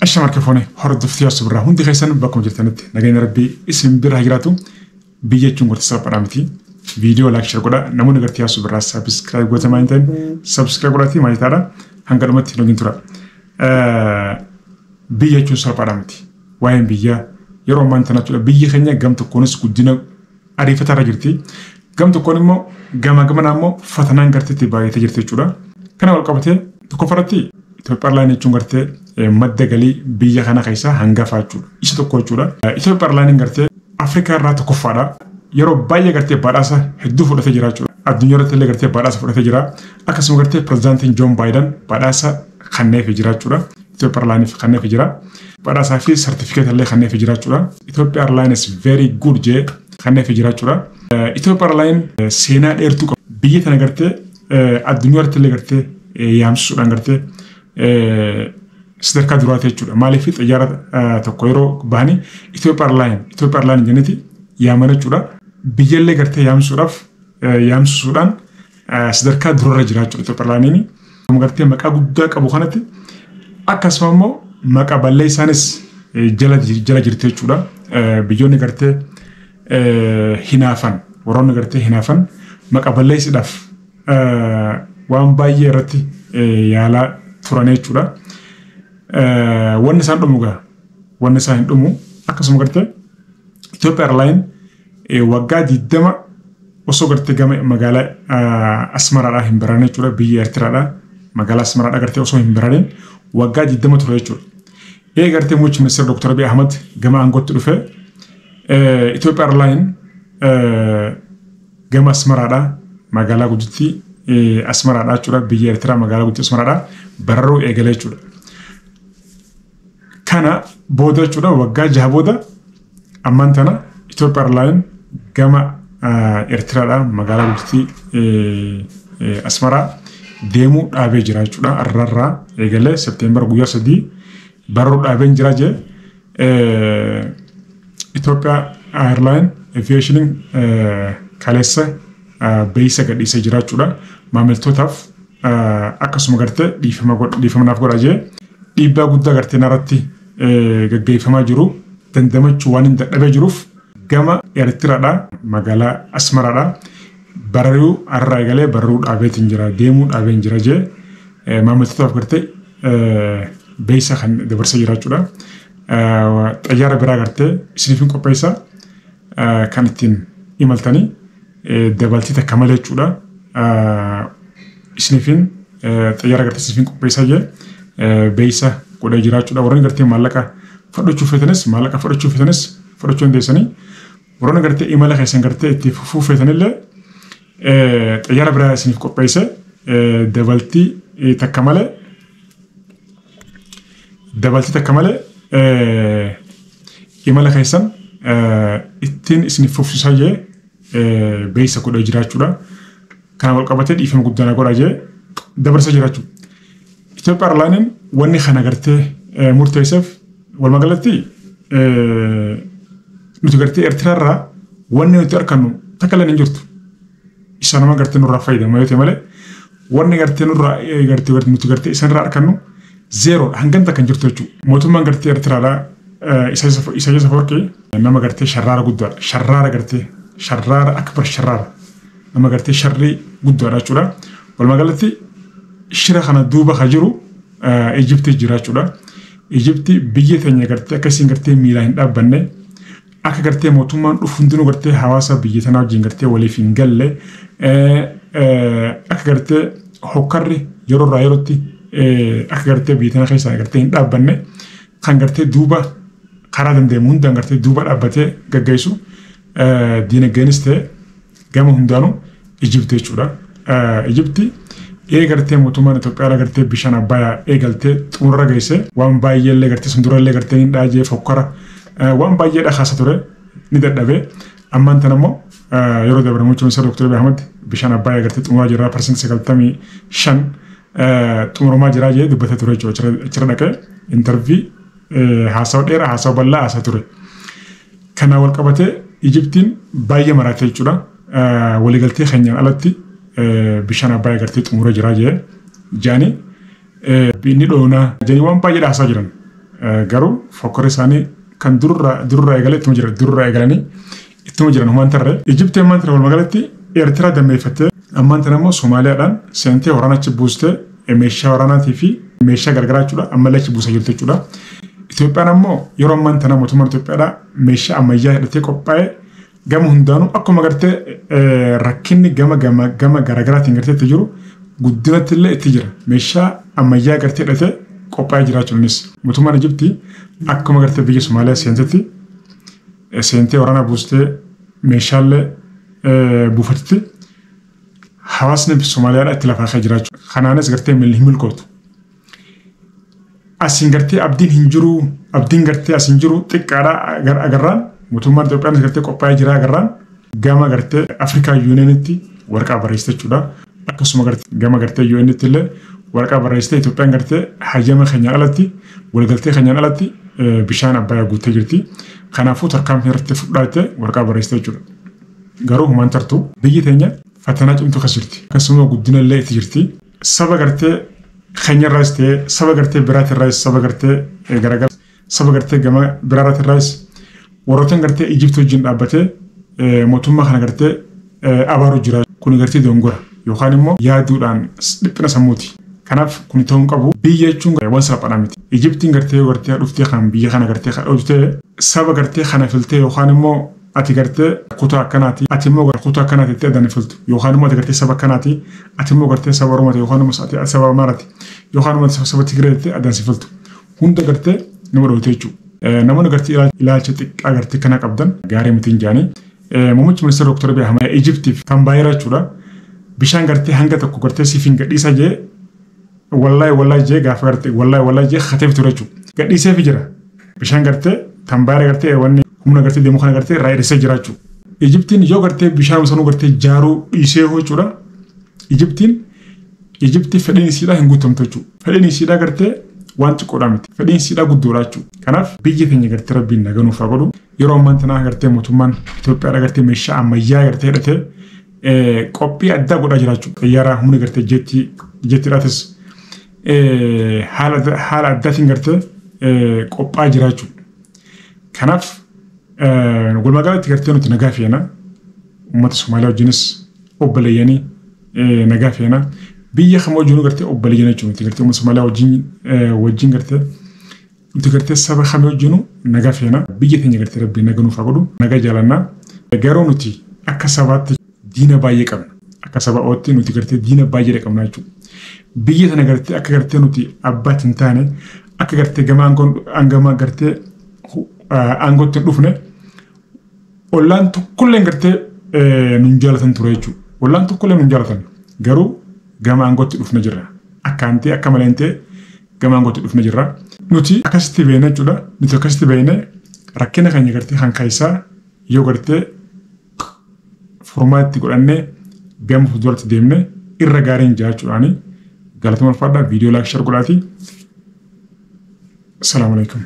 Ashama harka fuune hordoftii Yaasuu Birraa hundi keessan bakkuma jirtanitti nageenya Rabbii isin bira haa jiraatu. Biyya jechuun gorsa salphaadhaa miti. Viidiyoo like share godhaa. Namoonni gartee Yaasuu Birraa subscribe gootamaa hin ta'in subscribe godhaatii maayitaadha. Hanga dhumatti hin tura. Biyya jechuun salphaadhaa miti. Waa'een biyyaa yeroo ammaan tana jechuudha biyyi keenya gam tokkoonis guddina ariifataa irra jirti. Gam tokkoon immoo gama gamanaa immoo fatanaan garteetti baay'atee jirti jechuudha. Kana wal qabatee tokkoffaratti Itoophiyaa Airlines jechuun gartee madda galii biyya kana keessaa hangafaa jechuudha. Isa tokko jechuudha. Itoophiyaa Airlines gartee Afrikaa irraa tokkoffaadha. Yeroo baay'ee gartee badhaasa hedduu fudhatee jira jechuudha. Addunyaa irratti illee gartee badhaasa fudhatee jira. Akkasuma gartee pirezidaantiin Joon Baayiden badhaasa kenneefii jira jechuudha. Itoophiyaa Airlines kenneefii jira. Badhaasaa fi sartifikeeta illee kenneefii jira jechuudha. Itoophiyaa Airlines very good jee kenneefii jira jechuudha. Itoophiyaa Airlines seenaa dheertuu qaba. Biyya tana gartee addunyaa irratti illee gartee yaamsisuudhaan gartee sadarkaa duraati jechuudha. Maaliif xiyyaara tokko yeroo bahanii Itoophiyaa Airlines Itoophiyaa Airlines jenniti yaaman jechuudha. Biyyallee gartee yaamsuudhaaf yaamsisuudhaan sadarkaa durarra jira jechuudha Itoophiyaa Airlines. Gartee maqaa guddaa qabu kanatti akkasuma immoo maqaa ballee isaanis jala jala jirti jechuudha. Biyyoonni gartee hinaafan warroonni gartee hinaafan maqaa balleessuudhaaf waan baay'ee irratti yaalaa turan jechuudha. Wanni isaan dhumu gaa wanni isaan hin dhumu akkasuma gartee Itoophiyaa Airlines waggaa 20 osoo gartee gama magaalaa Asmaraadhaa hin bararin jechuudha biyya Eertiraadhaa magaalaa Asmaraadhaa gartee osoo hin bararin waggaa 20 ture jechuudha. Ee gartee muummichi ministeera Dr. Abiy Ahmad gama aangootti dhufee Itoophiyaa Airlines gama Asmaraadhaa magaalaa guddittii Asmaraadhaa jechuudha biyya Eertiraa magaalaa guddittii Asmaraadhaa bararuu eegalee jechuudha. Kana booda jechuudha waggaa 6 booda ammaan tana Itoophiyaa Airlines gama Eertiraadhaa magaalaa guddittii Asmaraa deemuu dhaabee jira jechuudha. Har'arraa eegalee Septeembar guyyaa 3 bararuu dhaabee jira jee Itoophiyaa Airlines Aviation kaleessa beeksisa gadhiisee jira jechuudha. Maamiltootaaf akkasuma gartee dhiifama naaf godha jee dhiibbaa guddaa gartee narratti gaggeeffamaa jiru dandamachuu waan hin dadhabee jiruuf gama Eertiraadhaa magaalaa Asmaraadhaa bararuu har'aa eegalee bararuu dhaabeetiin jira deemuu dhaabeen jira jee maamiltootaaf gartee beeksisa kan dabarsee jira jechuudha. Xayyaara biraa gartee isiniif hin qopheessa kan ittiin imaltanii dabaltii takka malee jechuudha. Isiniifin xayyaara gartee isiniif qopheessaa jee beeksisa godhee jira jechuudha. Warroonni gartee maallaqa fudhachuu feetanis maallaqa fudhachuu feetanis fudhachuu dandeessanii. Warroonni gartee imala keessan gartee itti fufuu feetanillee xayyaara biraa isiniif qopheesse dabaltii takka malee dabaltii takka malee imala keessan ittiin isiniif fufsiisaa jee beeksisa godhee jira jechuudha. Kana wal qabatee dhiifama guddaa na godhaa jee dabarsa jira jechuudha. Itoophiyaa Airlines wanni kana gartee murteesseef walumaa galatti nuti gartee Eertiraarraa wanni nuti argannu takka illee hin jirtu. Isa nama gartee nurraa fayyadamu yoo ta'e malee wanni gartee nurraa gartee nuti gartee isaan argannu zeeroodha hangam takka hin jirtu jechuudha. Mootummaan gartee Eertiraadhaa Isaayyaas Afawarqii nama gartee sharraara guddaadha. Sharraara gartee sharraara akbar sharraara nama gartee sharrii guddaadha jechuudha. Walumaa galatti shira kana duuba ka jiru Ijiptii jira jechuudha. Ijiptii biyya teenya gartee akkasiin gartee miilaan hin dhaabbanne akka gartee mootummaan dhufu hundinuu gartee hawaasa biyya tanaa wajjin gartee waliif hin galle akka gartee hokkarri yeroo irraa yerootti akka gartee biyya tana keessaa gartee hin dhaabbanne kan gartee duuba karaa danda'amu hundaan gartee duuba dhaabbatee gaggeessu diinagdeenis ta'e gama hundaanuu Ijiptii jechuudha. Ijiptii ee gartee mootummaan Itoophiyaa gartee bishaan Abbayaa eegaltee xumurra geesse waan baay'ee illee gartee sun dura illee gartee ni dhaajee fokkara waan baay'ee dhakaasa ture ni dadhabee ammaan tana immoo yeroo dabre muummichi ministeera Dr. Abiy Ahmed bishaan Abbayaa gartee xumuraa jira 95% xumuramaa jira jee dubbatee ture jechuudha. Achirra dhaqee interview haasawa dheeraa haasawa bal'aa haasaa ture. Kana wal qabatee Ijiptiin baay'ee maraate jechuudha. Waliigaltee keenyaan alatti bishaan Abbayaa gartee xumuree jira jee jaanii inni dhoonaa jedhanii waan baay'ee haasaa jiran. Garuu fokkorri isaanii kan dururraa eegalee ittuma jira. Dururraa eegalanii ittuma jiran humaan tarree. Ijiptii ammaan tana walumaa galatti Eertiraa dammeeffattee ammaan tana immoo Somaaliyaadhaan seentee waraana achi buustee meeshaa waraanaatii fi meeshaa garagaraa jechuudha ammallee achi buusaa jirti jechuudha. Itoophiyaan ammoo yeroo ammaan tana mootummaan Itoophiyaadhaa meeshaa ammayyaa hidhatee qophaa'ee gama hundaanuu akkuma gartee rakkinni gama gama gama garagaraatiin gartee itti jiru guddinatti illee itti jira. Meeshaa ammayyaa gartee hidhatee qophaa'ee jiraachuunis mootummaan Ijiptii akkuma gartee biyya Somaaliyaa seentetti seentee waraana buustee meeshaalee buufatetti hawaasni Somaaliyaadhaa itti lafaa ka'ee jiraachuu. Kanaanis gartee hin milkootu. Asiin gartee abdiin hin jiru, abdiin gartee asiin jiru xiqqaadha agarraan mootummaan Itoophiyaanis gartee qophaa'ee jira agarraan gama gartee Afrikaa Yuuniyeenitti waraqaa barreessite jechuudha. Akkasuma gama gartee UN'tti illee waraqaa barreessite Itoophiyaan gartee hayyama keenyaan alatti waliigaltee keenyaan alatti bishaan Abbayyaa guuttee jirti. Kanaafuu tarkaanfii irratti fudhattee waraqaa barreessite jechuudha. Garuu humaan tartu biyyi teenya fatanaa cimtuu keessa jirti. Akkasuma guddina illee itti jirti. Saba gartee keenyarraas ta'ee saba gartee biraatirraas saba gartee garaagaraa saba gartee gama biraarraas warroota gartee Ijiptii wajjin dhaabbatee mootummaa kana gartee abaaru jira. Kun gartee dongora yookaan immoo yaaduudhaan dhiphina sammuuti. Kanaaf kun ta'uu hin qabu. Biyya jechuun waan salphaadhaa miti. Ijiptiin gartee yoo gartee dhuftee kan biyya kana gartee kan dhuftee saba gartee kana filtee yookaan immoo ati gartee kutaa akkanaati ati immoo kutaa akkanaati itti addaan filtu yookaan immoo ati gartee saba akkanaati ati immoo gartee saba Oromooti yookaan immoo ati saba Amaaraati yookaan immoo saba Tigireeti addaan si filtu. Hunda gartee nama dhoote jechuudha. Namoonni gartee ilaalcha xiqqaa gartee kana qabdan gaarii miti hin jaanii. Muummichi ministeera Dr. Abiy Ahmed Ijiptiif kan baay'ee jechuudha. Bishaan gartee hanga tokko gartee siif hin gadhiisa jee wallaahi wallaahi jee gaafa gartee wallaahi wallaahi jee hateef ture jechuudha. Gadhiiseef jira. Bishaan gartee tan baay'ee gartee wanni humna gartee deemu kana gartee irraa hir'isee jira jechuudha. Ijiptiin yoo gartee bishaan sanuu gartee jaaruu dhiisee jechuudha. Ijiptiin Ijiptii fedhiin isiidhaa hin guutamtu jechuudha. Fedhiin isiidhaa gartee waan xiqqoodhaa miti. Fedhiin isiidhaa guddoodha jechuudha. Kanaaf biyya teenya gartee rabbiin naganuuf haa godhu. Yeroo ammaan tanaa gartee mootummaan Itoophiyaadha gartee meeshaa ammayyaa gartee hidhatee qophii addaa godhaa jira jechuudha. Xiyyaara humna gartee jettiidhaatis haala addaatiin gartee qophaa'aa jira jechuudha. Kanaaf walumaa galatti gartee nuti nagaa feena. Uummata Somaaliyaa wajjinis obboleeyyanii nagaa feena. Biyya kam wajjinuu gartee obboleeyyan jechuudha. Nuti gartee uummata Somaaliyaa wajjin gartee nuti gartee saba kam wajjinuu nagaa feena. Biyya teenya gartee rabbiin nagaa nuuf haa godhu. Nagaa jaalannaa. Garuu nuti akka sabaatti diina baay'ee qabna. Akka saba ootti nuti gartee diina baay'ee qabna jechuudha. Biyya tana gartee akka gartee nuti abbaatti hin taane akka gartee gama aangamaa gartee aangootti hin dhufne ollaan tokkollee gartee nun jaalatan ture jechuudha. Ollaan tokkollee nun jaalatan garuu gama aangootti dhufne jirra. Akkaan ta'e akka malee ta'e gama aangootti dhufne jirra. Nuti akkasitti beekna jechuudha. Nuti akkasitti beekne rakkina keenya gartee kan keessaa yoo gartee furmaatti godhannee gama fuulduratti deemne irra gaariin jiraachuudhaani galatuma ulfaadhaa viidiyoo laayik shar godhaatii. Salaamu alaikum.